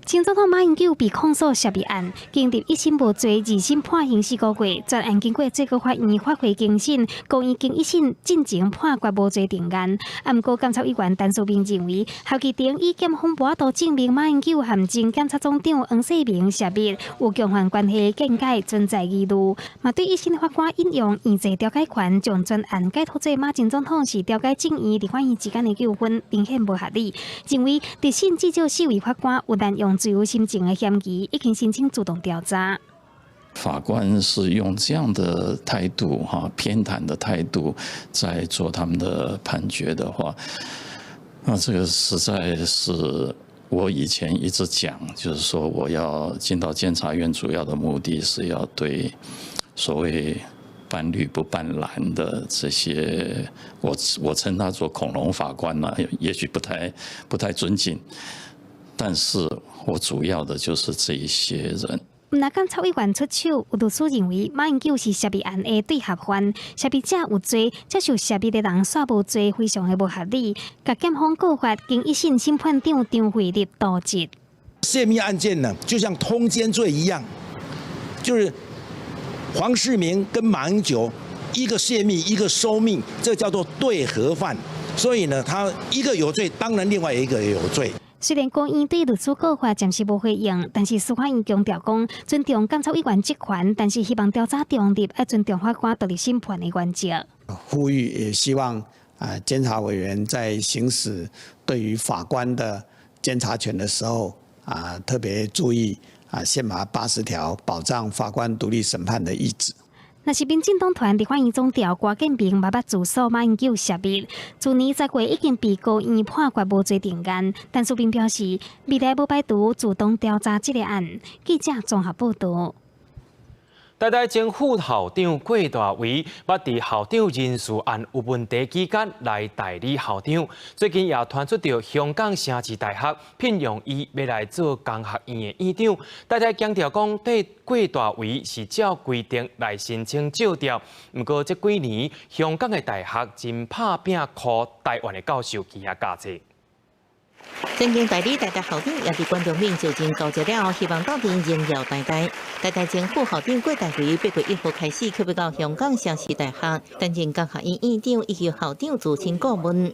前總統馬英九被控訴洩密案，經歷一審無罪，二審判刑4個月。全案經過最高法院發回更審，高院經一審進前判決無罪定案。啊，毋過監察委員陳思明認為，合議庭以檢方無法度證明馬英九和前檢察總長黃世明洩密有共犯關係，見解存在疑慮。嘛對一審法官引用認罪調解權，將全案解脫做馬前總統是調解正義立法院之間的糾紛，明顯無合理。認為佇審至少四位法官有濫用自由心證的嫌疑，已經申請自動調查。法官是用這樣的態度，哈偏袒的態度，在做他們的判決的話，那這個實在是我以前一直講，就是說我要進到監察院，主要的目的是要對所謂泛綠不泛藍的這些，我稱他做恐龍法官啦，也許不太尊敬。但是我主要的就是這一些人。毋但監察委員出手，有律師認為馬英九是洩密案的對合犯，洩密者有罪，接受洩密的人煞無罪，非常的無合理。共檢方告發經一審審判長張惠立導致。洩密案件呢，就像通姦罪一樣，就是黃世明跟馬英九一個洩密，一個收密，這叫做對合犯。所以呢，他一個有罪，當然另外一個也有罪。雖然高院對律師告發暫時無回應，但是司法院強調講尊重監察委員職權，但是希望調查中立，愛尊重法官獨立審判的原則。呼籲也希望啊，監察委員在行使對於法官的監察權的時候啊，特別注意啊憲法80條保障法官獨立審判的意志。若是民進黨團立法院總召郭建明嘛捌自訴馬英九洩密，去年10月已經被高院判決無罪定案，陳思明表示未來無排除自動調查這個案。記者綜合報道。台大前副校長郭大維，捌佇校長人事案有問題期間來代理校長，最近也傳出著香港城市大學聘用伊欲來做工學院的院長。台大強調講，對郭大維是照規定來申請借調，毋過這幾年香港的大學真拍拚予台灣的教授去遐教冊。曾經代理台大校長，也佇官場面就任交接了後，希望鬥陣榮耀台大。台大前副校長郭大維8月1號開始，去欲到香港城市大學擔任工學院院長以及校長諮詢顧問。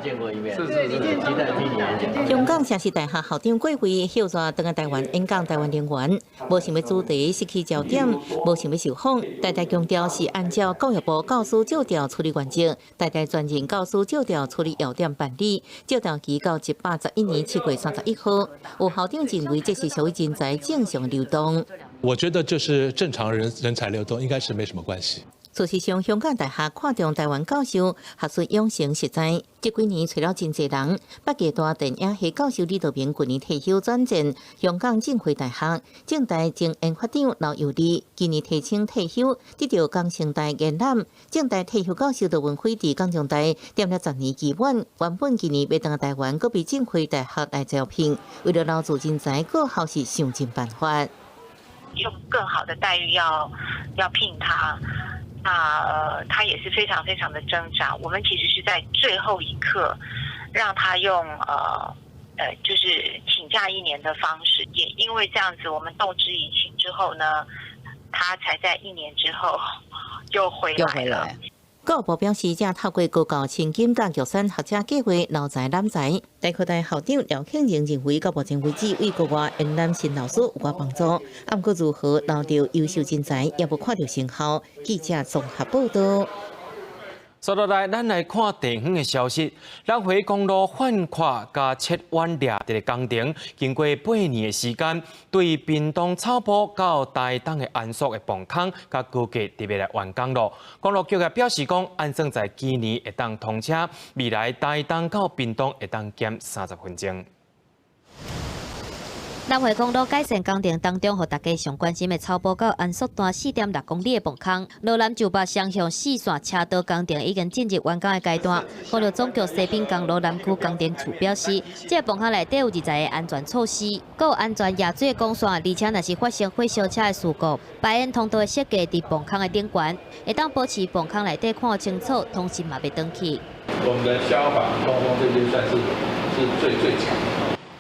見過一面，是是是，期待聽你演講。香港城市大學校長郭慧歇熱轉來台灣演講，台灣人員無想欲主題失去焦點，無想欲受訪，台大強調是按照教育部教師借調處理原則，台大專任教師借調處理要點辦理，借調期到111年7月31號。有校長認為這是屬於人才正常流動。我覺得就是正常人才流動，應該是沒什麼關係。事實上，香港大學看重台灣教授學術養成實在，這幾年揣了真濟人。北藝大電影系教授李道明舊年退休轉戰香港浸會大學，政大前研發長劉幼利今年提請退休，得著港生大延攬。政大退休教授杜文輝佇港中大踮了10年期滿，原本今年欲轉來台灣，閣被浸會大學來招聘，為了留住人才，各校是想盡辦法，用更好的待遇要聘他。那他也是非常非常的掙扎。我們其實是在最後一刻，讓他用就是請假一年的方式。也因為這樣子，我們動之以情之後呢，他才在一年之後又回來了。教育部表示，正透過高教千金佮玉山學者計劃留才攬才。大科大校長廖慶榮認為，到目前為止，對國外延攬新老師有寡幫助。毋過如何留住優秀人才，猶無看著成效。記者綜合報道。接落來，咱來看地方的消息。南迴公路反跨佮切彎掠的工程，經過8年的時間，對屏東草埔到台東的安朔的磅空佮高架特別來完工囉。公路局也表示講，按算在今年會當通車，未來台東到屏東會當減30分鐘。南迴公路改善工程當中，予大家上關心的草埔到安朔段4.6公里的磅空，羅南就北雙向四線車道工程已經進入完工的階段。公路總局西濱公路南區工程處表示，這個磅空內底有20個安全措施，閣有安全溢水管線，而且若是發生火燒車的事故，排煙通道的設計佇磅空的頂懸，會當保持磅空內底看清楚，通訊嘛袂斷去。我們的消防通風這邊算是最最強。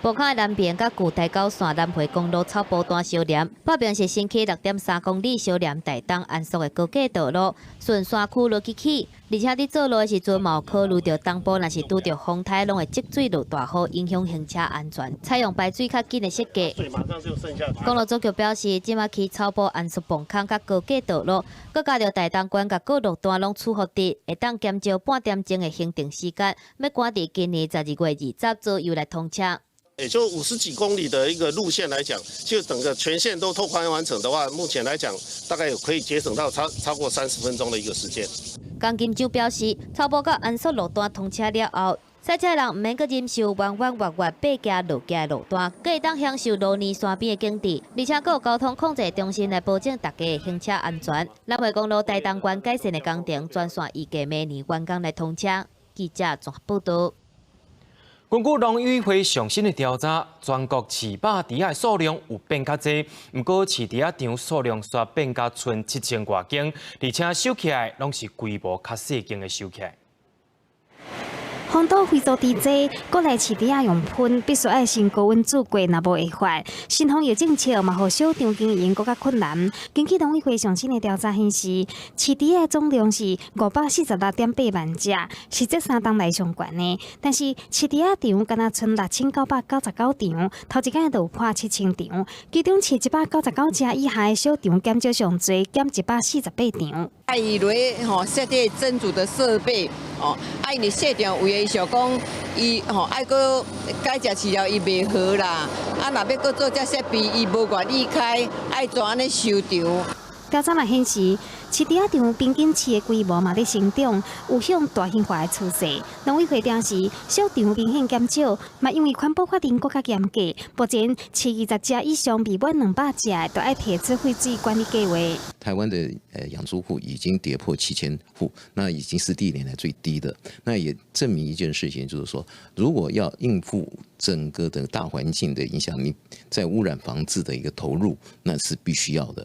磅空的南邊佮舊台九線南迴公路草埔段相連，北邊是新起6.3公里相連台東安朔的高架道路，順山區落去起，而且佇做路的時陣嘛有考慮著東部若是拄著風颱，攏會積水落大雨，影響行車安全。採用排水較緊的設計。公路總局表示，這馬起草埔安朔磅空佮高架道路，閣加著台東縣佮各路段攏取予直，會當減少半點鐘的行程時間。欲趕佇今年12月20左右來通車。也就50幾公里的一個路線來講，就整個全線都拓寬完成的話，目前來講大概有可以節省到超過30分鐘的一個時間。江金洲表示，草埔到安朔路段通車了後，賽車人毋免閣忍受彎彎彎彎爬行落行的路段，閣會當享受路邊山邊的景致，而且閣有交通控制中心來保證大家的行車安全。南迴公路台東縣改善的工程，全線預計明年完工來通車。記者綜合報道。根據農委會上新的調查，全國飼肉豬仔數量有變較濟，毋過飼豬仔場數量煞變甲賰7000外間，而且收起來攏是規模較細間的收起來。荒島非洲豬濟，國內飼豬仔用噴，必須愛先高溫煮過，若無會發。新防疫政策嘛，予小場經營閣較困難。根據農委會上新的調查顯示，飼豬仔總量是546.8萬隻，是這3冬來上懸的。但是飼豬仔場干焦賰6999場，頭一擺就破7000場，其中飼199隻以下的小場減少上濟，減148場。啊，伊落吼設這個蒸煮的設備，哦，啊，因為小場為的想講，伊吼愛閣改食飼料，伊袂好啦。啊，若欲閣做這設備，伊無願意開，愛怎按呢收場？調查嘛顯示，飼豬仔場平均飼的規模嘛佇成長，有向大型化的趨勢。農委會表示，小場明顯減少，嘛因為環保法令閣較嚴格，目前飼20隻以上未滿200隻，都愛提出廢水管理計劃。台灣的養豬戶已經跌破7000戶，那已經是歷年來最低的。那也證明一件事情，就是說，如果要應付整個的大環境的影響，你在污染防治的一個投入，那是必須要的。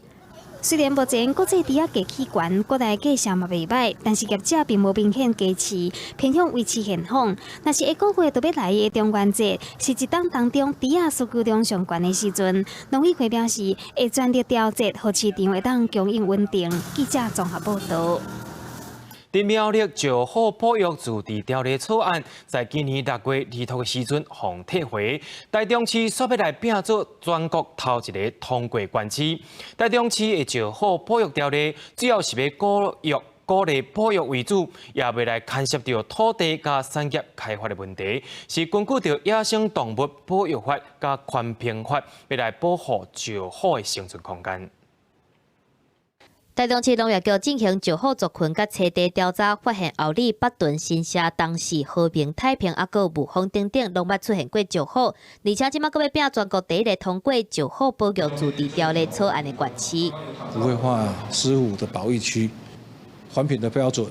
雖然目前國際豬仔價起懸，國內價數嘛袂䆀，但是業者並無明顯加飼，偏向維持現況。若是下個月就欲來的中元節，是一冬當中豬仔需求量上懸的時陣，農委會表示會全力調節，予市場會當供應穩定。記者綜合報道。佇苗栗石虎保育自治條例草案，在今年6月2號的時陣，予退回。台中市煞欲來拚做全國頭一个通過縣市。台中市的石虎保育條例，主要是欲鼓勵保育為主，也袂來牽涉著土地佮產業開發的問題，是根據著野生動物保育法佮環評法，欲來保護石虎的生存空間。台中市農業局進行石虎族群佮棲地調查，發現后里、北屯、新社、東勢、和平、太平、猶閣霧峰等等，攏捌出現過石虎，而且這馬閣欲拚全國第一个通過石虎保育自治條例草案的縣市。不會劃石虎的保育區。環評的標準，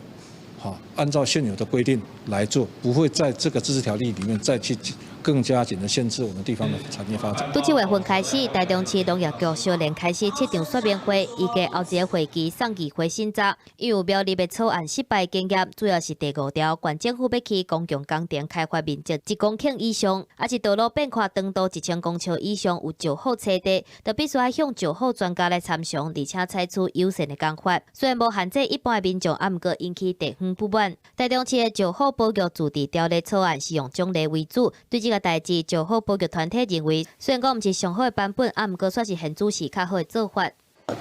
好，按照現有的規定來做，不會在這個自治條例裡面再去更加緊的限制我們地方的產業發展。拄7月份開始，台中市農業局相連開始七場說明會，預計後一个會期送議會審查。因為苗栗的草案失敗經驗，主要是第五條，縣政府欲起公共工程開發面積1公頃以上，抑是道路變寬長度1000公尺以上有石虎棲地，就必須愛向石虎專家來參詳，而且採取友善的方法。雖然無限制一般的民眾，啊，毋過引起地方不滿。台中市的石虎保育自治條例草案是用獎勵為主，對這個代誌，石虎保育團體認為，雖然講毋是上好的版本，啊，毋過煞是現主時較好的做法。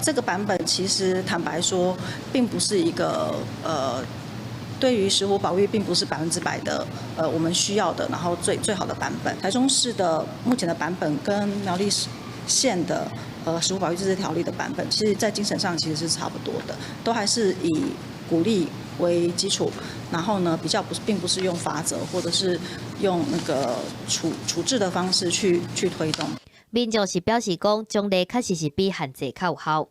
這個版本其實坦白說，並不是一個對於石虎保育並不是100%的我們需要的，然後最最好的版本。台中市的目前的版本跟苗栗縣的石虎保育自治條例的版本，其實在精神上其實是差不多的，都還是以鼓勵為基礎，然後呢，比較不是，並不是用罰則或者是用那個處置的方式去推動。民眾是表示講，獎勵確實是比限制較有效。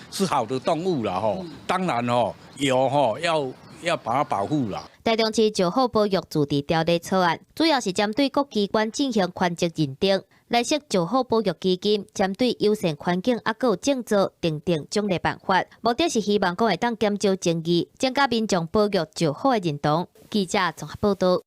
是好的動物啦，吼，當然吼有吼要把它保護啦。台中市石虎保育自治條例草案，主要是針對各機關進行權責認定，來設石虎保育基金，針對友善環境猶閣有政策訂定獎勵辦法，目的是希望講會當減少爭議，增加民眾保育石虎的認同。記者綜合報導。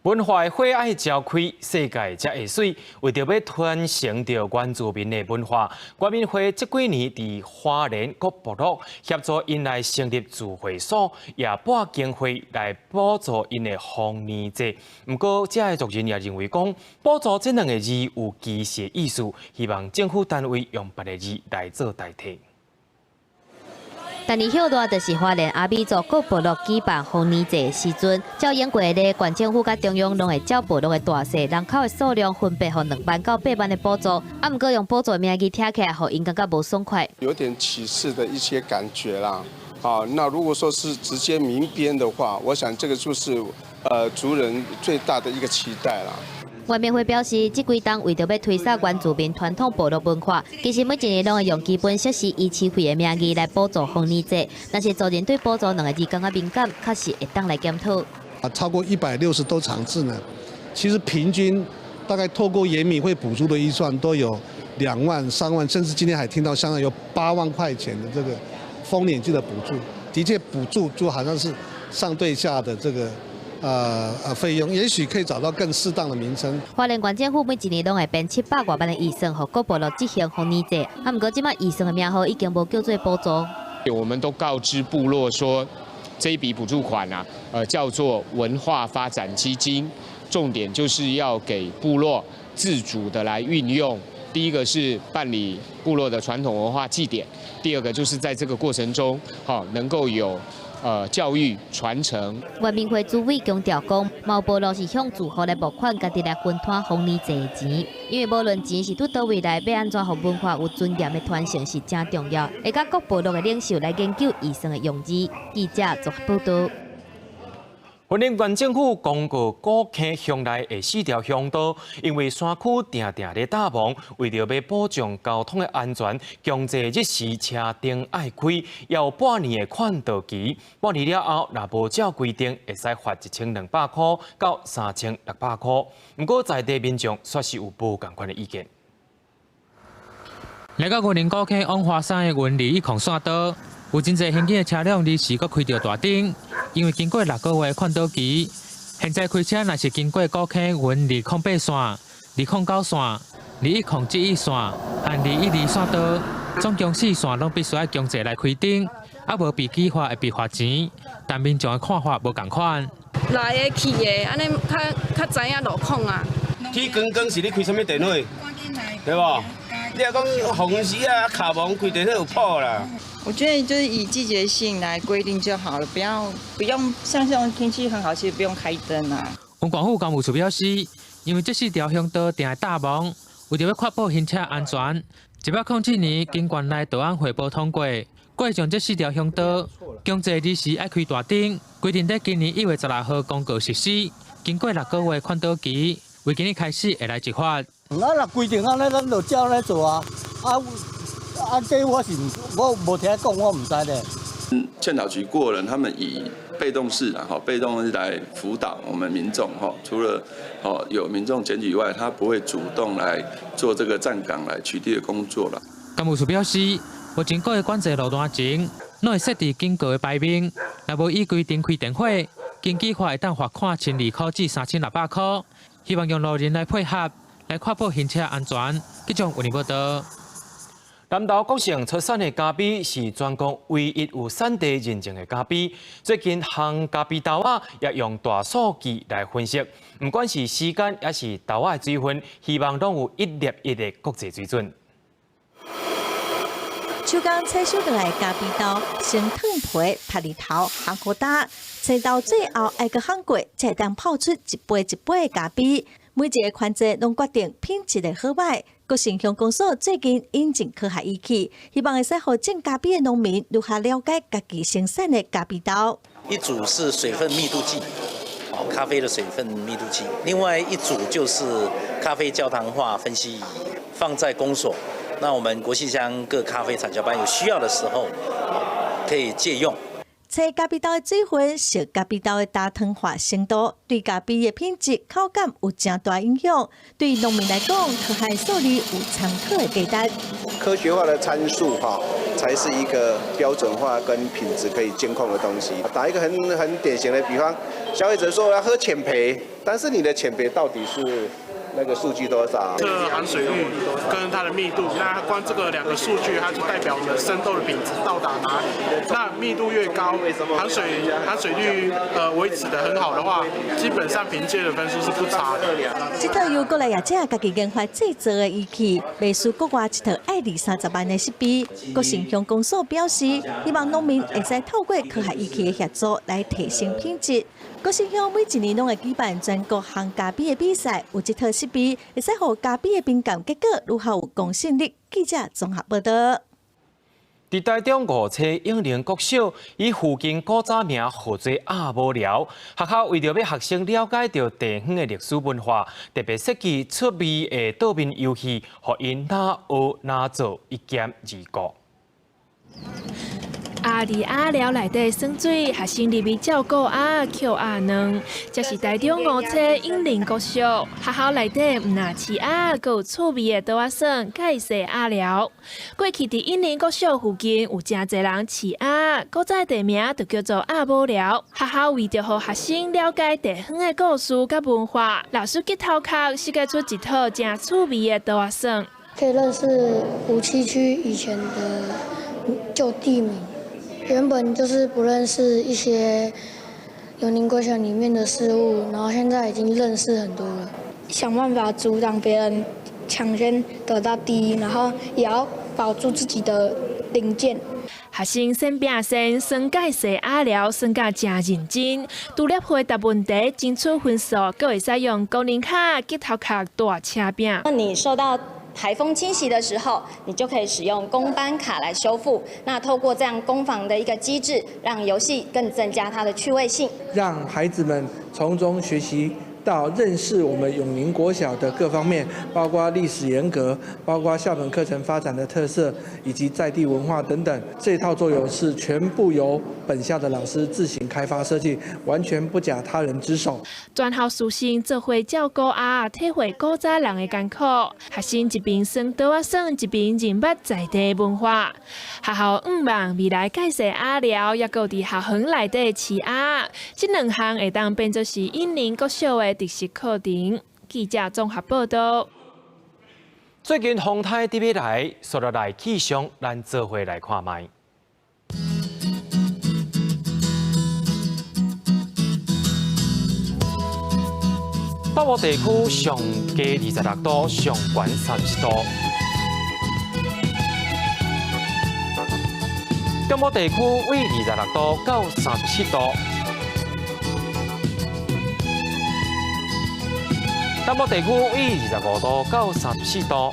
文化的花愛召開，世界才會媠。為著欲傳承著原住民的文化，原民會這幾年佇花蓮各部落協助𪜶來成立聚會所，也撥經費來補助𪜶的豐年祭。毋過，遮的族人也認為講，補助這兩个字有歧視意思，希望政府單位用別个字來做代替。逐年歇熱就是花蓮阿美族各部落舉辦豐年祭的時陣，照往過咧，縣政府佮中央攏會照部落的大細、人口的數量分別予2萬到8萬的補助。啊，毋過用補助名義聽起來，予𪜶感覺無爽快，有點歧視的一些感覺啦。啊，那如果說是直接明編的話，我想這個就是族人最大的一個期待啦。原民會表示，這幾冬為著欲推廣原住民傳統部落文化，其實每一年攏會用基本設施維持費的名義來補助豐年祭。但是族人對補助兩个字感覺敏感，確實會當來檢討。啊，超過160多場次呢，其實平均大概透過原民會補助的預算都有2萬、3萬，甚至今天還聽到相當有8萬塊錢的這個豐年祭的補助。的確，補助就好像是上對下的這個。費用，也許可以找到更適當的名稱。花蓮縣政府每一年攏會編700外萬的預算，予各部落執行豐年祭。啊，毋過這擺預算的名號已經無叫做補助。我們都告知部落說，這一筆補助款啊，叫做文化發展基金，重點就是要給部落自主的來運用。第一個是辦理部落的傳統文化祭典，第二個就是在這個過程中，能夠有教育傳承。原民會主委強調講，貓部落是向住戶來募款，家己來分攤豐年祭的錢。因為無論錢是佇佗位來，欲按怎予文化有尊嚴的傳承是誠重要。會佮各部落的領袖來研究預算的用字。記者綜合報導。雲林縣政府公告，古坑鄉內的四條鄉道，因為山區定定咧塌亡，為著欲保障交通的安全，強制日時車燈愛開，也有半年的勸導期。半年了後，若無照規定，會使罰1200塊到3600塊。毋過在地民眾煞是有無仝款的意見。來到雲林古坑往華山的雲210線道，有真濟行經的車輛臨時閣開著大燈，因為經過6個月的勸導期，現在開車若是經過古坑雲208線、209線、210之一線和212線道，總共四線攏必須愛強制來開燈，啊無被舉發會被罰錢。但民眾的看法無仝款。來的去的，按呢較較知影路況啊。天光光是咧開啥物電火？對無？你若講紅時啊，卡網開電火有譜啦。我覺得就是以季節性來規定就好了，不要不用像這種天氣很好，其實不用開燈啊。文廣府工務處表示，因為這四條鄉道定會搭網，為著欲確保行車安全，107年經縣內道安匯報通過，過將這四條鄉道強制臨時愛開大燈，規定佇今年1月16號公告實施。經過6個月勸導期，為今日開始會來執法。啊，若規定按呢，咱就照按呢做啊。啊，這我是我無聽講，我毋知咧。勸導局過了，他們以被動式然後被動式來輔導我們民眾哈，除了哦有民眾檢舉以外，他不會主動來做這個站崗來取締的工作啦。工務處表示，目前各個管制路段前，攏會設置警告的牌面，若無依規定開燈火，經舉發會當罰款1200塊至3600塊。希望用路人來配合，來確保行車安全。記者為您報道。南投國姓出產的咖啡是全國唯一有產地認證的咖啡。最近，烘咖啡豆仔也用大數據來分析，毋管是時間抑是豆仔的水分，希望攏有一粒一的國際水準。手工採收落來咖啡豆，先褪皮、曬日頭、烘予焦，青豆最後愛閣烘過，才會當泡出一杯一杯的咖啡。每一个環節攏決定品質的好䆀。國姓鄉公所最近引進科學儀器，希望會使予種咖啡的農民如何了解家己生產的咖啡豆。一組是水分密度計，哦，咖啡的水分密度計；另外一組就是咖啡焦糖化分析儀，放在公所。那我們國姓鄉各咖啡產銷班有需要的時候，可以借用。測咖啡豆的水分，是咖啡豆的焦糖化程度，對咖啡的品質、口感有誠大影響。對農民來講，科學數字有參考的價值。科學化的參數哈，才是一個標準化跟品質可以監控的東西。打一個很典型的比方，消費者說我要喝淺焙，但是你的淺焙到底是那個數據多少？這含水率跟它的密度，那光這個兩個數據，它就代表我們生豆的品質到達哪裡。那密度越高，含水率維持得很好的話，基本上評鑑的分數是不差的。這套由國內業者家己研發製造的儀器，袂輸國外一套愛20-30萬的設備。國姓鄉公所表示，希望農民會使透過科學儀器的協助來提升品質。國姓鄉每一年攏會舉辦全國烘咖啡的比賽，有這套設備會使予咖啡的評鑑結果愈較有公信力。記者綜合報道。佇台中五車永寧國小，以附近古早名號做鴨母寮，學校為著欲學生了解著地方的歷史文化，特別設計趣味的桌面遊戲，予𪜶若學若做，一兼二顧。鴨佇鴨寮內底耍水，學生入去照顧鴨、抾鴨卵。這是台中五車永寧國小學校內底，毋但飼鴨，閣有趣味的桌仔耍，佮洗鴨寮。過去佇永寧國小附近有誠濟人飼鴨，古早地名就叫做鴨母寮。學校為著予學生了解地方的故事佮文化，老師激頭殼設計出一套誠趣味的桌仔耍。可以認識梧棲區以前的舊地名。原本就是不認識一些永寧國小裡面的事物，然後現在已經認識很多了。想辦法阻擋別人搶先得到第一，然後也要保住自己的零件。學生先拼先，耍解釋鴨寮，耍甲誠認真。除了回答問題，爭取分數，閣會使用功能卡、激頭殼大車餅。那你受到颱風侵襲的時候，你就可以使用工班卡來修復。那透過這樣攻防的一個機制，讓遊戲更增加它的趣味性，讓孩子們從中學習到認識我們永寧國小的各方面，包括歷史沿革，包括校本課程發展的特色，以及在地文化等等。這套桌遊是全部由本校的老師自行開發設計，完全不假他人之手。全校師生做伙照顧鴨，體會古早人的艱苦。學生一邊耍桌仔耍，一邊認捌在地文化。學校向望未來蓋設鴨寮，抑閣有佇校園內底飼鴨，這兩項會當變做是永寧國小的特色課程。記者綜合報道。最近風颱特別來，紲落來氣象，咱做伙來看覓。北部地區上低26度，上懸30度。中部地區為26度到37度。南部地區為25度到34度。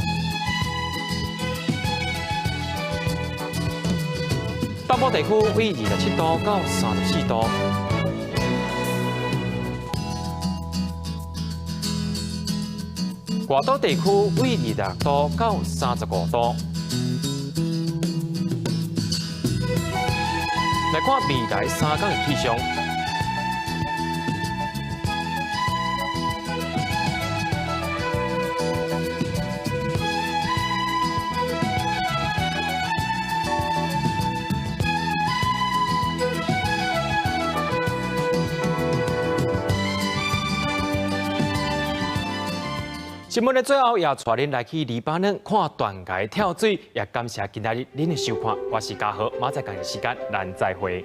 北部地區為27度到34度。外島地區為26度到35度。來看未來3天的氣象。新聞的最後，也帶恁來去黎巴嫩看斷崖跳水，也感謝今仔日恁的收看。我是嘉豪，明仔載仝時間，咱再會。